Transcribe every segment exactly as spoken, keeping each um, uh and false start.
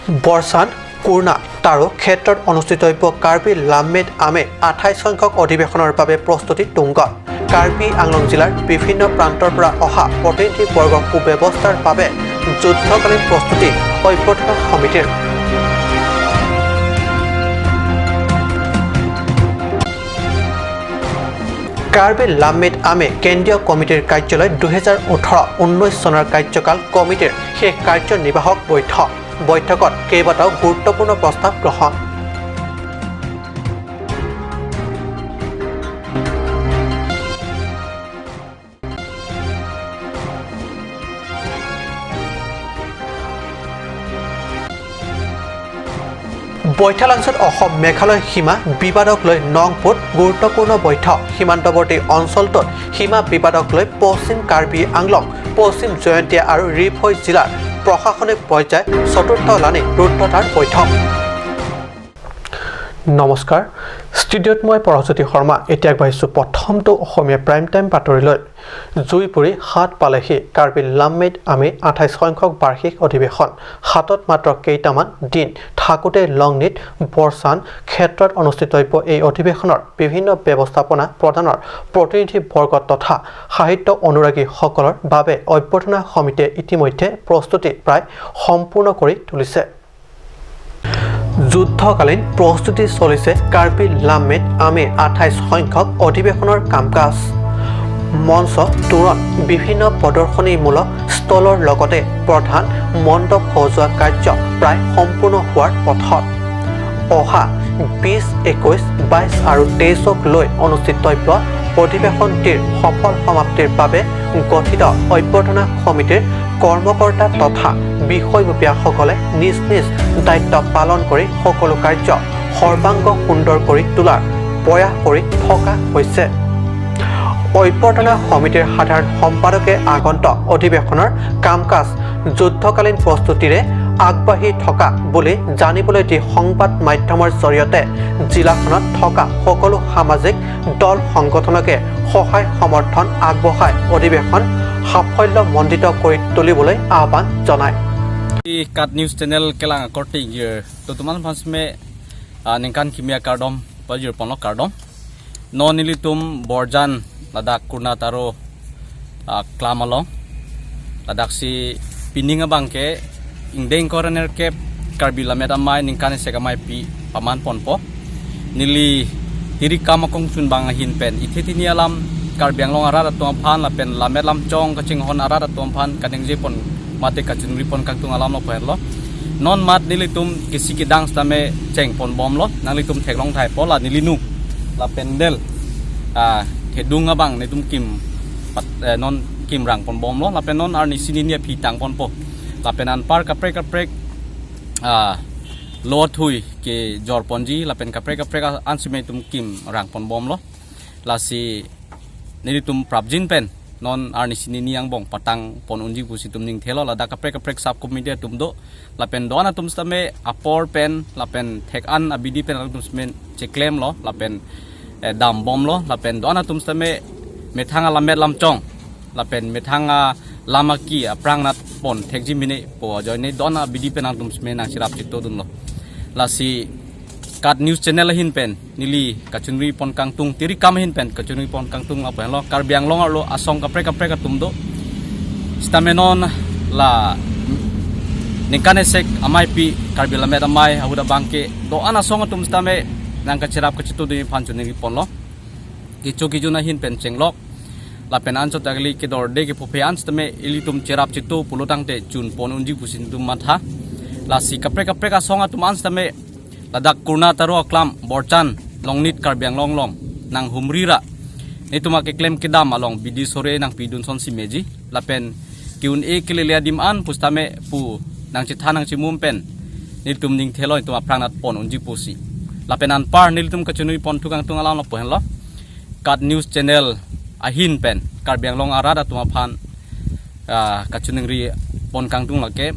বৰচান, কুৰ্ণা, তাৰো ক্ষেত্ৰত অনুষ্ঠিতব্য কাৰ্বি লামমেট আমে আঠাইছ সংখ্যক অধিৱেশনৰ বাবে প্ৰস্তুতি তুংগত। কাৰ্বি আংলং জিলাৰ বিভিন্ন প্ৰান্তৰ পৰা অহা প্ৰতিনিধিবৰ্গৰ সুব্যৱস্থাৰ বাবে যুদ্ধকালীন প্ৰস্তুতি অভ্যৰ্থনা সমিতিৰ। কাৰ্বি লামমেট আমে কেন্দ্ৰীয় কমিটিৰ কাৰ্যালয় দুহেজাৰ ওঠৰ ঊনৈছ চনৰ কাৰ্যকাল কমিটিৰ শেষ কাৰ্যনিৰ্বাহক বৈঠক। বৈঠকত কেইবাটাও গুৰুত্বপূৰ্ণ প্ৰস্তাৱ গ্ৰহণ। বৈঠালাংচত অসম মেঘালয় সীমা বিবাদক লৈ নংপুত গুৰুত্বপূৰ্ণ বৈঠক। সীমান্তৱৰ্তী অঞ্চলটোত সীমা বিবাদক লৈ পশ্চিম কাৰ্বি আংলং, পশ্চিম জয়ন্তীয়া আৰু ৰিফৈ জিলাৰ প্ৰশাসনিক পৰ্যায় চতুৰ্থ লানি ৰুদ্ধদ্বাৰৰ বৈঠক। নমস্কাৰ, ষ্টুডিঅ'ত মই পৰজ্যোতি শৰ্মা। এতিয়া আগবাঢ়িছো প্ৰথমটো অসমীয়া প্ৰাইম টাইম বাতৰিলৈ। জুই পুৰি হাত পালেহি কাৰ্বি লামমেট আমে আঠাইছ সংখ্যক বাৰ্ষিক অধিৱেশন। হাতত মাত্ৰ কেইটামান দিন থাকোঁতে লংনিত বৰচান ক্ষেত্ৰত অনুষ্ঠিতব্য এই অধিৱেশনৰ বিভিন্ন ব্যৱস্থাপনা প্ৰদানৰ প্ৰতিনিধিবৰ্গ তথা সাহিত্য অনুৰাগীসকলৰ বাবে অভ্যৰ্থনা সমিতিয়ে ইতিমধ্যে প্ৰস্তুতি প্ৰায় সম্পূৰ্ণ কৰি তুলিছে। যুদ্ধকালীন প্ৰস্তুতি চলিছে কাৰ্বি লামমেট আমে আঠাইছ সংখ্যক অধিৱেশনৰ কাম কাজ। মঞ্চ, তোৰণ, বিভিন্ন প্ৰদৰ্শনীমূলক ষ্টলৰ লগতে প্ৰধান মণ্ডপ সজোৱা কাৰ্য প্ৰায় সম্পূৰ্ণ হোৱাৰ পথত। অহা বিছ, একৈছ, বাইছ আৰু তেইছক লৈ অনুষ্ঠিতব্য অধিৱেশনটিৰ সফল সমাপ্তিৰ বাবে গঠিত অভ্যৰ্থনা সমিতিৰ কৰ্মকৰ্তা তথা বিষয়ববীয়াসকলে নিজ নিজ দায়িত্ব পালন কৰি সকলো কাৰ্য সৰ্বাংগ সুন্দৰ কৰি তোলাৰ প্ৰয়াস কৰি থকা হৈছে। অভ্যৰ্থনা সমিতিৰ সাধাৰণ সম্পাদকে আগন্তুক অধিৱেশনৰ কাম কাজ যুদ্ধকালীন প্ৰস্তুতিৰে আগবাঢ়ি থকা বুলি জানিবলৈ দি সংবাদ মাধ্যমৰ জৰিয়তে জিলাখনত থকা সকলো সামাজিক দল সংগঠনকে সহায় সমৰ্থন আগবঢ়াই অধিৱেশন সাফল্যমণ্ডিত কৰি তুলিবলৈ আহ্বান জনায়। Kat News Channel kelang akorte ingir to tuman pansme, ah, ningkan kimi akardom pajir ponlo kardom. Non nelitum Borjan ladak Kurna Taro, ah, klam along. Ladak si pining abang ke ingdeng korener ke Karbi Lammet Amei ningkan isek amei pi paman ponpo. Neli tiri kam akongchun bang ahin pen ithe tini alam Karbi Anglong arat atum aphan lapen lammet lamchong kachinghon arat atum aphan kaningje pon mate kachingri pon kangtung alam lo pen lo. Non mat nelitum kisi kedang sitame cheng pon bomlo, nanglitum theklong thai po la neli nu la pendel, ah, thedung abang netum kim pat, eh, non kim rang pon bomlo, lapen non arni sini ni aphi tang ponpo. Lapen anpar kaprek kaprek, ah, lo thui kejor ponji, lapen kaprek kaprek a-, ansime tum kim rang pon bomlo. Lasi nelitum prapjin pen non arni sini ni angbong patang pon unji pusi tum ningthelo, ladak kaprek kaprek sub committee atum do, lapen do-an atum sitame apor pen lapen thek-an abidi pen atum sitame cheklemlo, lapen, eh, dam bomlo, lapen do-an atum sitame methang alammet lamchong lapen methang alam aki aphrang nat pon thekji mene po ajoine do-an abidi pen atum sitame nangcherap chito dunlo. Lasi Kat News Channel ahin pen neli kachingri pon kangtung, tiri kam ahin pen kachingri pon kangtung lapen lo Karbi Anglong arlo asong kaprek kaprek atum do. Sitame non la ningkan isek amei pi Karbi Lammet Amei ahut abang ke do-an asong atum sitame nangkacherap kachito dun aphan chingri ponlo. Kecho kejun ahin pen chenglok lapen anchot agli kedorde kepuphe an sitame ilitum cherap chito pulo tangte chun pon unji pusi netum matha. Lasi kaprek kaprek asong atum an sitame ladak Kurna Taro aklam Borjan Longnit Karbi Anglong along nanghumri ra netum akeklem kedam along bidi sore nangpi dun sonsi meji, lapen ke-un-e kelele adim an pusitame pu nangchethan nangchemum pen nelitum ningthelo, netum aphrang nat pon unji pusi. Lapen anpar nelitum kachingri pon thu kangtung alam lo pen lo Kat News Channel ahin pen Karbi Anglong arat atum aphan, ah, kachingri pon kangtung lake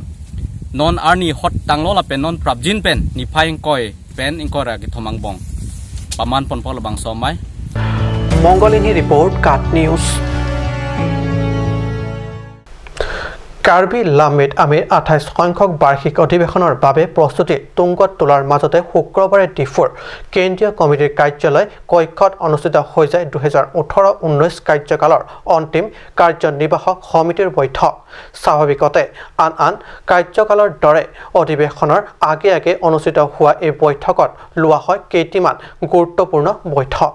non arni hot tanglo lapen non prapjin pen niphai ingkoi pen ingkoi ra kethom angbong paman ponpo labangso amei. Mongol Inghi report, Kat News. Karbi লামেট আমেৰ আঠাইছ সংখ্যক বাৰ্ষিক অধিৱেশনৰ বাবে প্ৰস্তুতি তুংগত তোলাৰ মাজতে শুক্ৰবাৰে ডিফুৰ কেন্দ্ৰীয় কমিটিৰ কাৰ্যালয় কক্ষত অনুষ্ঠিত হৈ যায় দুহেজাৰ ওঠৰ ঊনৈছ কাৰ্যকালৰ অন্তিম কাৰ্যনিৰ্বাহক সমিতিৰ বৈঠক। স্বাভাৱিকতে আন আন কাৰ্যকালৰ দৰে অধিৱেশনৰ আগে আগে অনুষ্ঠিত হোৱা এই বৈঠকত লোৱা হয় কেইটিমান গুৰুত্বপূৰ্ণ বৈঠক।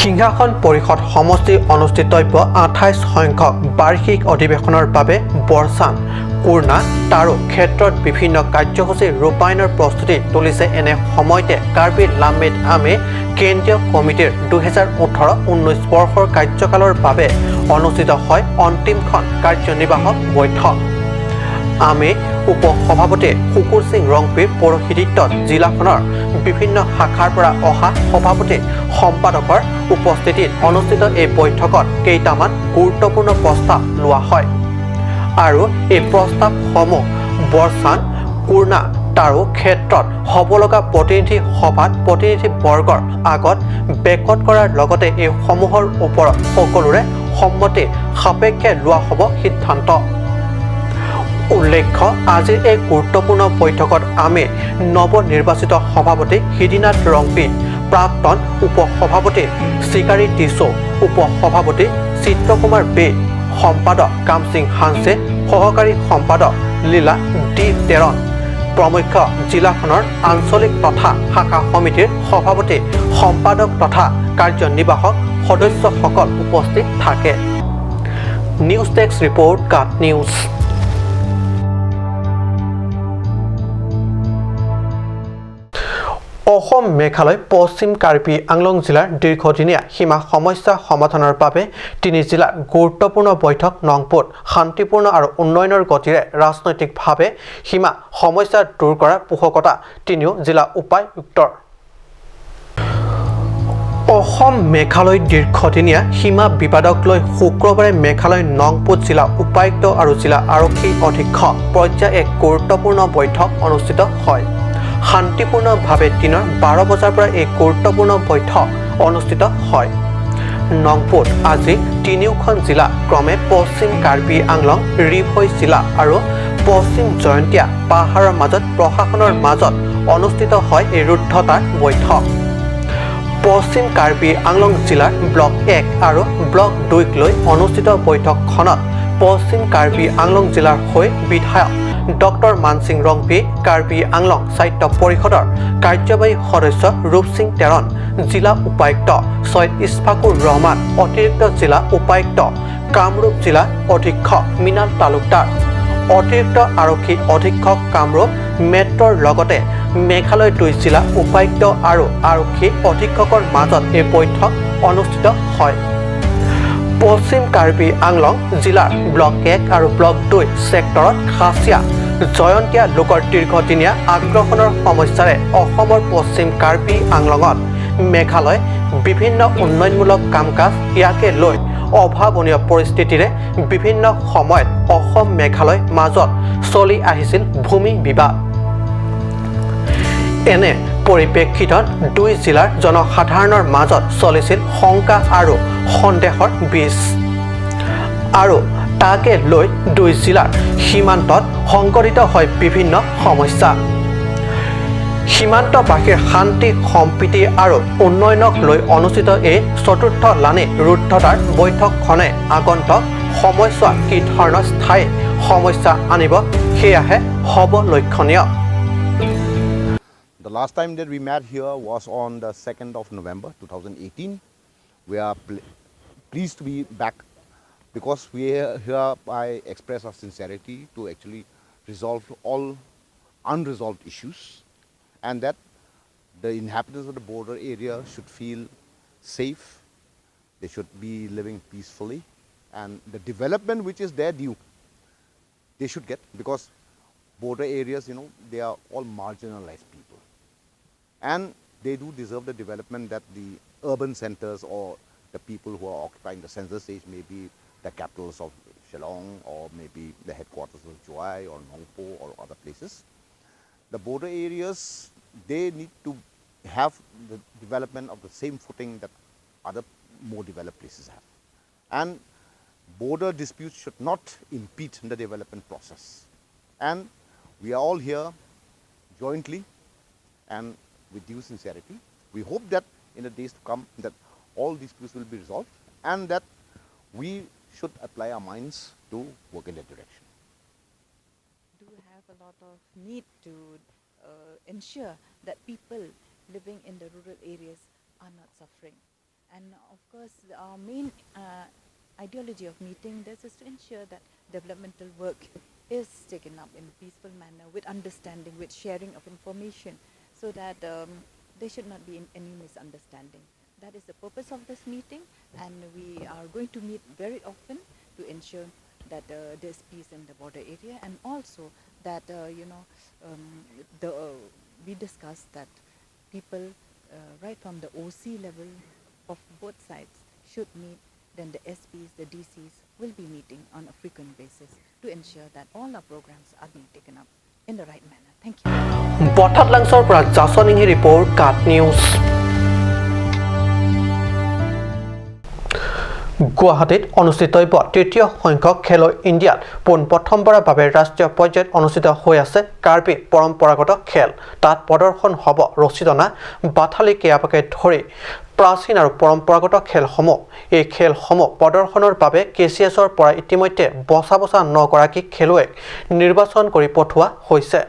সিংহাসন পৰিষদ সমষ্টি অনুষ্ঠিতব্য আঠাইছ সংখ্যক বাৰ্ষিক অধিৱেশনৰ বাবে বৰচান, কুৰ্ণা, তাৰো ক্ষেত্ৰত বিভিন্ন কাৰ্যসূচী ৰূপায়ণৰ প্ৰস্তুতি তুলিছে। এনে সময়তে কাৰ্বি লামেট আমে কেন্দ্ৰীয় কমিটিৰ দুহেজাৰ ওঠৰ ঊনৈছ বৰ্ষৰ কাৰ্যকালৰ বাবে অনুষ্ঠিত হয় অন্তিমখন কাৰ্যনিৰ্বাহক বৈঠক। আমে উপ সভাপতি শুকুৰ সিং ৰংপিৰ পৌৰোহিত্যত জিলাখনৰ বিভিন্ন শাখাৰ পৰা অহা সভাপতি সম্পাদকৰ উপস্থিতিত অনুষ্ঠিত এই বৈঠকত কেইটামান গুৰুত্বপূৰ্ণ প্ৰস্তাৱ লোৱা হয় আৰু এই প্ৰস্তাৱসমূহ বৰচান, কুৰ্ণা, তাৰো ক্ষেত্ৰত হ'ব লগা প্ৰতিনিধি সভাত প্ৰতিনিধি বৰ্গৰ আগত বেকত কৰাৰ লগতে এইসমূহৰ ওপৰত সকলোৰে সন্মতি সাপেক্ষে লোৱা হ'ব সিদ্ধান্ত। উল্লেখ্য, আজিৰ এই গুৰুত্বপূৰ্ণ বৈঠকত আমি নৱ নিৰ্বাচিত সভাপতি হৃদিনাথ ৰংপি, প্ৰাক্তন উপ সভাপতি চিকাৰী টিছো, উপ সভাপতি চিত্ৰকুমাৰ বে, সম্পাদক কামসিং হানছে, সহকাৰী সম্পাদক লীলা ডি তেৰণ, প্ৰমুখ্য জিলাখনৰ আঞ্চলিক তথা শাখা সমিতিৰ সভাপতি, সম্পাদক তথা কাৰ্যনিৰ্বাহক সদস্যসকল উপস্থিত থাকে। নিউজ ডেস্ক ৰিপৰ্ট, কাট নিউজ। অসম মেঘালয় পশ্চিম কাৰ্বি আংলং জিলাৰ দীৰ্ঘদিনীয়া সীমা সমস্যা সমাধানৰ বাবে তিনি জিলাৰ গুৰুত্বপূৰ্ণ বৈঠক নংপুত শান্তিপূৰ্ণ আৰু উন্নয়নৰ গতিৰে ৰাজনৈতিকভাৱে সীমা সমস্যা দূৰ কৰাৰ পোষকতা তিনিও জিলা উপায়ুক্তৰ। অসম মেঘালয় দীৰ্ঘদিনীয়া সীমা বিবাদক লৈ শুক্ৰবাৰে মেঘালয় নংপুত জিলা উপায়ুক্ত আৰু জিলা আৰক্ষী অধীক্ষক পৰ্যায়ৰ এক গুৰুত্বপূৰ্ণ বৈঠক অনুষ্ঠিত হয়। শান্তিপূৰ্ণভাৱে দিনৰ বাৰ বজাৰ পৰা এই গুৰুত্বপূৰ্ণ বৈঠক অনুষ্ঠিত হয়। নংপুত আজি তিনিওখন জিলা ক্ৰমে পশ্চিম কাৰ্বি আংলং, ৰি-ভৈ জিলা আৰু পশ্চিম জয়ন্তীয়া পাহাৰৰ মাজত প্ৰশাসনৰ মাজত অনুষ্ঠিত হয় এই ৰুদ্ধদ্বাৰৰ বৈঠক। পশ্চিম কাৰ্বি আংলং জিলাৰ ব্লক এক আৰু ব্লক দুইক লৈ অনুষ্ঠিত বৈঠকখনত পশ্চিম কাৰ্বি আংলং জিলাৰ হৈ বিধায়ক ডক্টৰ মানসিং ৰংপি, কাৰ্বি আংলং স্বায়ত্ত পৰিষদৰ কাৰ্যবাহী সদস্য ৰূপসিং তেৰণ, জিলা উপায়ুক্ত চৈয়দ ইছফাকুৰ ৰহমান, অতিৰিক্ত জিলা উপায়ুক্ত কামৰূপ জিলা অধীক্ষক মৃণাল তালুকদাৰ, অতিৰিক্ত আৰক্ষী অধীক্ষক কামৰূপ মেট্ৰৰ লগতে মেঘালয় দুই জিলা উপায়ুক্ত আৰু আৰক্ষী অধীক্ষকৰ মাজত এই বৈঠক অনুষ্ঠিত হয়। পশ্চিম কাৰ্বি আংলং জিলাৰ ব্লক এক আৰু ব্লক দুই ছেক্টৰত খাচীয়া জয়ন্তীয়া লোকৰ দীৰ্ঘদিনীয়া আগ্ৰহণৰ সমস্যাৰে অসমৰ পশ্চিম কাৰ্বি আংলঙত মেঘালয় বিভিন্ন উন্নয়নমূলক কাম কাজ ইয়াকে লৈ অভাৱনীয় পৰিস্থিতিৰে বিভিন্ন সময়ত অসম মেঘালয় মাজত চলি আহিছিল ভূমি বিবাদ। এনে পৰিপ্ৰেক্ষিতত দুই জিলাৰ জনসাধাৰণৰ মাজত চলিছিল শংকা আৰু সন্দেহৰ বীজ আৰু তাকে লৈ দুই জিলাৰ সীমান্তত সংঘটিত হয় বিভিন্ন সমস্যা। সীমান্তবাসীৰ শান্তি, সম্প্ৰীতি আৰু উন্নয়নক লৈ অনুষ্ঠিত এই চতুৰ্থ লানি ৰুদ্ধদ্বাৰৰ বৈঠকখনে আগন্তুক সময়ছোৱাত কি ধৰণৰ স্থায়ী সমস্যা আনিব, সেয়াহে হ'ব লক্ষণীয়। The last time that we met here was on the second of November two thousand eighteen. We are pl- pleased to be back because we hereby express our sincerity to actually resolve all unresolved issues, and that the inhabitants of the border area should feel safe, they should be living peacefully, and the development which is their due, they should get, because border areas, you know, they are all marginalized people. And they do deserve the development that the urban centers or the people who are occupying the center stage, maybe the capitals of Shillong or maybe the headquarters of Jowai or Nongpoh or other places. The border areas, they need to have the development of the same footing that other more developed places have. And Border disputes should not impede the development process. And we are all here jointly and with due sincerity. We hope that in the days to come that all disputes will be resolved and that we should apply our minds to work in that direction. Do have a lot of need to uh, ensure that people living in the rural areas are not suffering. And of course, our main uh, ideology of meeting this is to ensure that developmental work is taken up in a peaceful manner with understanding, with sharing of information, so that um, there should not be in- any misunderstanding. That is the purpose of this meeting, and we are going to meet very often to ensure that uh, there's peace in the border area, and also that uh, you know um, the uh, we discussed that people uh, right from the O C level of both sides should meet. Then the S Ps, the D Cs will be meeting on a frequent basis to ensure that all our programs are being taken up in the right manner. Thank you. বঠাত লাংচৰ পৰা জাছন ইংহি ৰিপৰ্ট কাট নিউজ। গুৱাহাটীত অনুষ্ঠিতব্য তৃতীয় সংখ্যক খেলো ইণ্ডিয়াত পোন প্ৰথমবাৰৰ বাবে ৰাষ্ট্ৰীয় পৰ্যায়ত অনুষ্ঠিত হৈ আছে কাৰ্বি পৰম্পৰাগত খেল। তাত প্ৰদৰ্শন হ'ব ৰছী টনা, বাথালি কেয়াপকে ধৰি প্ৰাচীন আৰু পৰম্পৰাগত খেলসমূহ। এই খেলসমূহ প্ৰদৰ্শনৰ বাবে কে চি এছৰ পৰা ইতিমধ্যে বচা বচা নগৰাকী খেলুৱৈক নিৰ্বাচন কৰি পঠোৱা হৈছে।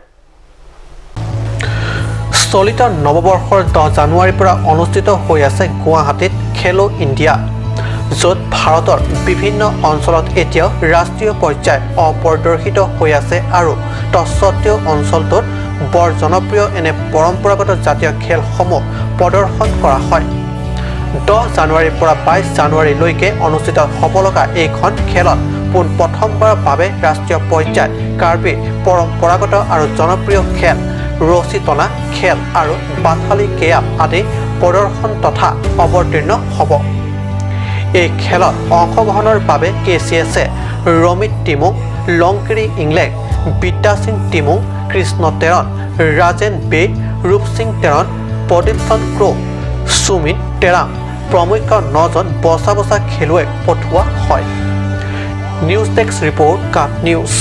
চলিত নৱবৰ্ষৰ দহ জানুৱাৰীৰ পৰা অনুষ্ঠিত হৈ আছে গুৱাহাটীত খেলো ইণ্ডিয়া, য'ত ভাৰতৰ বিভিন্ন অঞ্চলত এতিয়াও ৰাষ্ট্ৰীয় পৰ্যায় অপ্ৰদৰ্শিত হৈ আছে আৰু তৎসত্ত্বেও অঞ্চলটোত বৰ জনপ্ৰিয় এনে পৰম্পৰাগত জাতীয় খেলসমূহ প্ৰদৰ্শন কৰা হয়। দহ জানুৱাৰীৰ পৰা বাইছ জানুৱাৰীলৈকে অনুষ্ঠিত হ'ব লগা এইখন খেলত পোন প্ৰথমবাৰৰ বাবে ৰাষ্ট্ৰীয় পৰ্যায়ত কাৰ্বি পৰম্পৰাগত আৰু জনপ্ৰিয় খেল ৰছী টনা খেল আৰু বাথালি কেয়াপ আদি প্ৰদৰ্শন তথা অৱতীৰ্ণ হ'ব। এই খেলত অংশগ্ৰহণৰ বাবে কে চি এছে ৰমিত টিমুং, লংকিৰি ইংলেং, বিদ্যা সিং টিমুং, কৃষ্ণ তেৰণ, ৰাজেন বে, ৰূপসিং তেৰণ, প্ৰদীপ্তন ক্ৰ, সুমিন তেৰাং প্ৰমুখ্য নজন বচা বচা খেলুৱৈ পঠোৱা হয়। নিউজ ডেস্ক ৰিপৰ্ট, কাট নিউজ।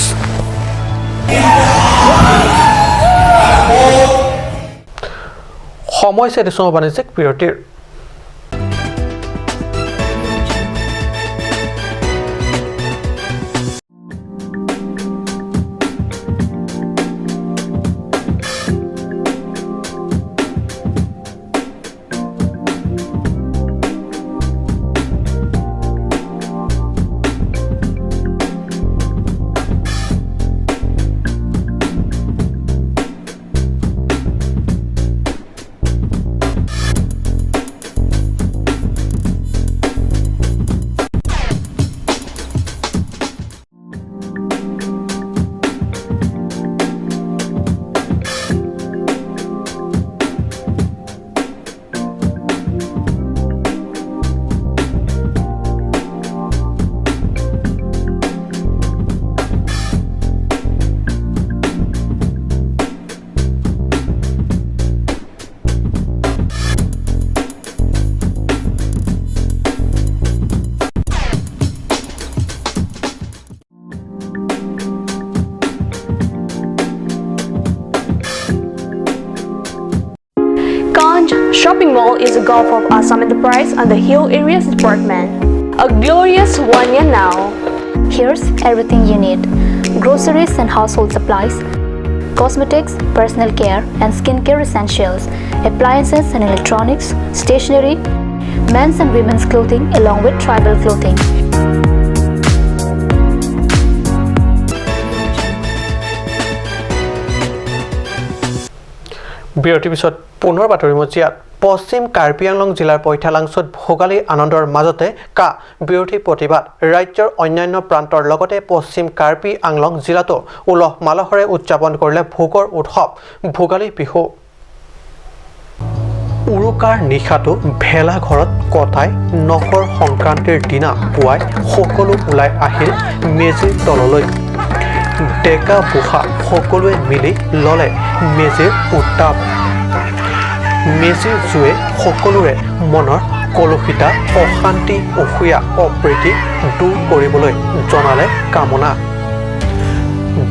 সময় হৈছে এটি সময় বাণিজ্যিক বিৰতিৰ। Kanj Shopping Mall is a gulf of Assam Enterprise and the Hill Areas Department. A glorious one year now. Here's everything you need: groceries and household supplies, cosmetics, personal care and skincare essentials, appliances and electronics, stationery, men's and women's clothing along with tribal clothing. বিৰতিৰ পিছত পুনৰ বাতৰি মজিয়াত। পশ্চিম কাৰ্বি আংলং জিলাৰ পৈথালাংচুত ভোগালী আনন্দৰ মাজতে কা বিৰোধী প্ৰতিবাদ। ৰাজ্যৰ অন্যান্য প্ৰান্তৰ লগতে পশ্চিম কাৰ্বি আংলং জিলাতো উলহ মালহেৰে উদযাপন কৰিলে ভোগৰ উৎসৱ ভোগালী বিহু। উৰুকাৰ নিশাটো ভেলাঘৰত কটাই নকৰ সংক্ৰান্তিৰ দিনা পুৱাই সকলো ওলাই আহিল মেজিৰ তললৈ। ডেকা বুঢ়া সকলোৱে মিলি ললে মেজিৰ উত্তাপ। মেজিৰ জুয়ে সকলোৰে মনৰ কলুষিতা, অশান্তি, অসূয়া, অপ্ৰীতি দূৰ কৰিবলৈ জনালে কামনা।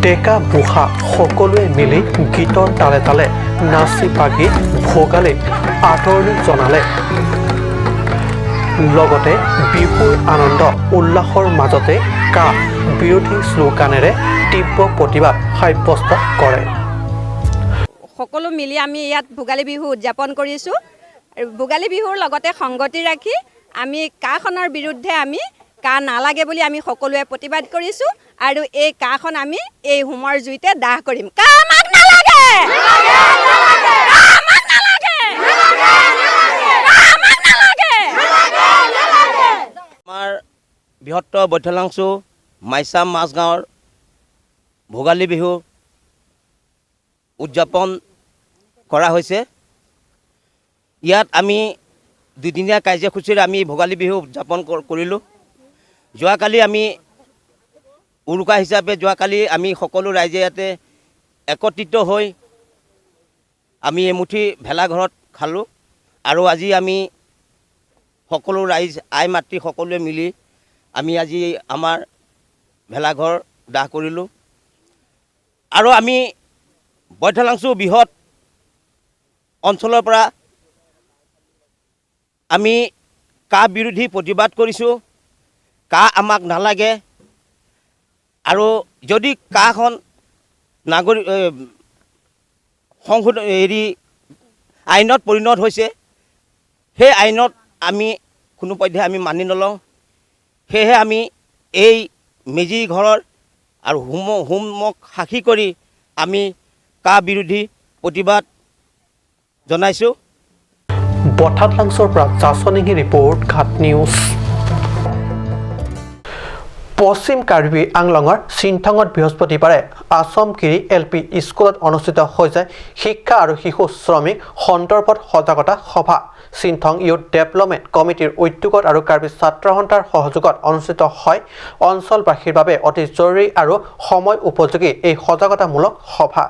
ডেকা বুঢ়া সকলোৱে মিলি গীতৰ তালে তালে নাচি বাগি ভোগালীক আদৰণি জনালে। লগতে বিহুৰ আনন্দ উল্লাসৰ মাজতে কা বিৰোধী শ্লোগানেৰে তীব্ৰ প্ৰতিবাদ সাব্যস্ত কৰে। সকলো মিলি আমি ইয়াত ভোগালী বিহু উদযাপন কৰিছো। আৰু ভোগালী বিহুৰ লগতে সংগতি ৰাখি আমি কাখনৰ বিৰুদ্ধে আমি কা নালাগে বুলি আমি সকলোৱে প্ৰতিবাদ কৰিছো। আৰু এই কাখন আমি এই হোমৰ জুইতে দাহ কৰিম। কা আমাক নালাগে! কা আমাক নালাগে! কা আমাক নালাগে! আমাৰ বৃহত্তৰ বৈঠালাংচু মাইচাম মাজগাঁৱৰ ভোগালী বিহু উদযাপন কৰা হৈছে। ইয়াত আমি দুদিনীয়া কাৰ্যসূচীৰে আমি ভোগালী বিহু উদযাপন কৰ-, কৰিলোঁ। যোৱাকালি আমি উৰুকা হিচাপে যোৱাকালি আমি সকলো ৰাইজে ইয়াতে একত্ৰিত হৈ আমি এমুঠি ভেলাঘৰত খালোঁ। আৰু আজি আমি সকলো ৰাইজ, আই মাতৃ সকলোৱে মিলি আমি আজি আমাৰ ভেলাঘৰ দাহ কৰিলোঁ। আৰু আমি বৈঠালাংচু বৃহৎ অঞ্চলৰ পৰা আমি কা বিৰোধী প্ৰতিবাদ কৰিছোঁ। কা আমাক নালাগে। আৰু যদি কাখন নাগৰিক, এ, সংশোধন, হেৰি, আইনত পৰিণত হৈছে, সেই আইনত আমি কোনো পধ্যে আমি মানি নলওঁ। সেয়েহে আমি এই মেজি ঘৰৰ আৰু হোম-, হোমক সাক্ষী কৰি আমি কা বিৰোধী প্ৰতিবাদ জনাইছোঁ। বঠাটলাংচুৰ পৰা জাছনিংহি ৰিপৰ্ট, ঘাট নিউজ। পশ্চিম কাৰ্বি আংলঙৰ চিনথঙত বৃহস্পতিবাৰে আছাম গিৰি এল পি স্কুলত অনুষ্ঠিত হৈ যায় শিক্ষা আৰু শিশু শ্ৰমিক সন্দৰ্ভত সজাগতা সভা। চিনথং ইউথ ডেভেলপমেণ্ট কমিটিৰ উদ্যোগত আৰু কাৰ্বি ছাত্ৰ সন্থাৰ সহযোগত অনুষ্ঠিত হয় অঞ্চলবাসীৰ বাবে অতি জৰুৰী আৰু সময় উপযোগী এই সজাগতামূলক সভা।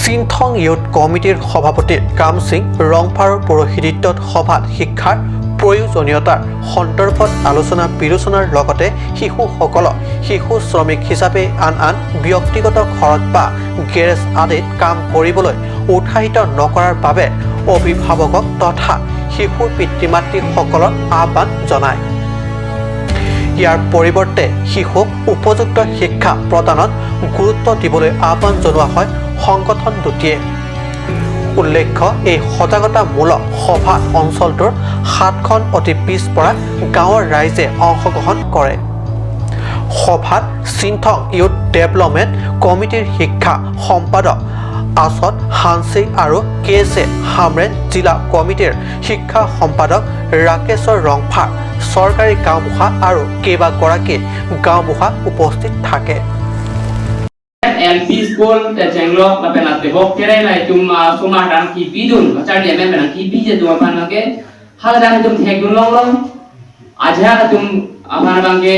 চিনথং ইউথ কমিটিৰ সভাপতি কামসিং ৰংফাৰ পৌৰোহিত্যত সভাত শিক্ষাৰ প্ৰয়োজনীয়তাৰ সন্দৰ্ভত আলোচনা বিলোচনাৰ লগতে শিশুসকলক শিশু শ্ৰমিক হিচাপে আন আন ব্যক্তিগত ঘৰত বা গেৰেজ আদিত কাম কৰিবলৈ উৎসাহিত নকৰাৰ বাবে অভিভাৱকক তথা শিশুৰ পিতৃ মাতৃসকলক আহ্বান জনায়। ইয়াৰ পৰিৱৰ্তে শিশুক উপযুক্ত শিক্ষা প্ৰদানত গুৰুত্ব দিবলৈ আহ্বান জনোৱা হয় সংগঠন দুটিয়ে। উল্লেখ্য, এই সজাগতামূলক সভাত অঞ্চলটোৰ সাতখন অতি পিছপৰা গাঁৱৰ ৰাইজে অংশগ্ৰহণ কৰে। সভাত চিনথং ইউথ ডেভেলপমেণ্ট কমিটিৰ শিক্ষা সম্পাদক আছত হানসিং আৰু কে জে হামৰেণ, জিলা কমিটিৰ শিক্ষা সম্পাদক ৰাকেশ্বৰ ৰংফাৰ, চৰকাৰী গাঁওবুঢ়া আৰু কেইবাগৰাকী গাঁওবুঢ়া উপস্থিত থাকে। L P school te jenglok lapen la tebok kere la itum, ah, sumar dam kipidun, charli amen menang kipije dua pan ke, hal dan itum thekdun longlong. Ajak itum aphan abang ke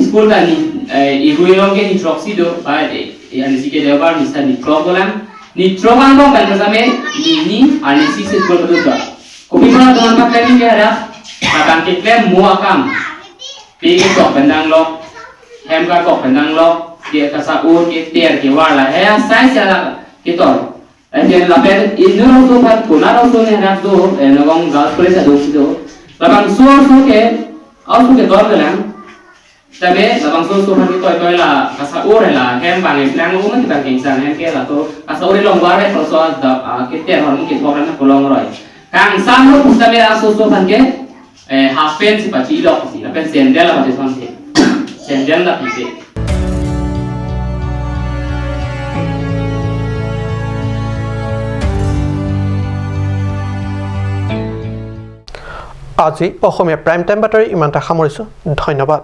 school ta ni, eh, igui long ke ni throksi do, ba, eh, eh, ani si ke debar ni sa ni throk dolang. Ni throk angbong pen kasame ni ni ani si school betul ba. Kopi pernah teman pakai ni ke ada, abang ke klem mua kam. Pi ketok pen danglok, hem kakok pen danglok, ke kasa-ur, keter, kevar la he asai si ala ketor. Lapen, lapen inut atum aphan konat atum ne rak do, eh, Nagaon Girls College adung si do. Labangso aso ke, aso ke dor kelang. Tapi labangso aso aphan ketoi toi la kasa-ur la hem bang eplang um kita kengsang hem ke lato kasa-ur long var le proso da, ah, keter hormu kethok la kolong roi. Kangsam lo pusitame aso aso aphan ke, eh, half pant si pachi ilok si, lapen sandal la pachi son si. Sandal la pise. আজি Asamiya prime time বাতৰি ইমানতে সামৰিছোঁ। ধন্যবাদ।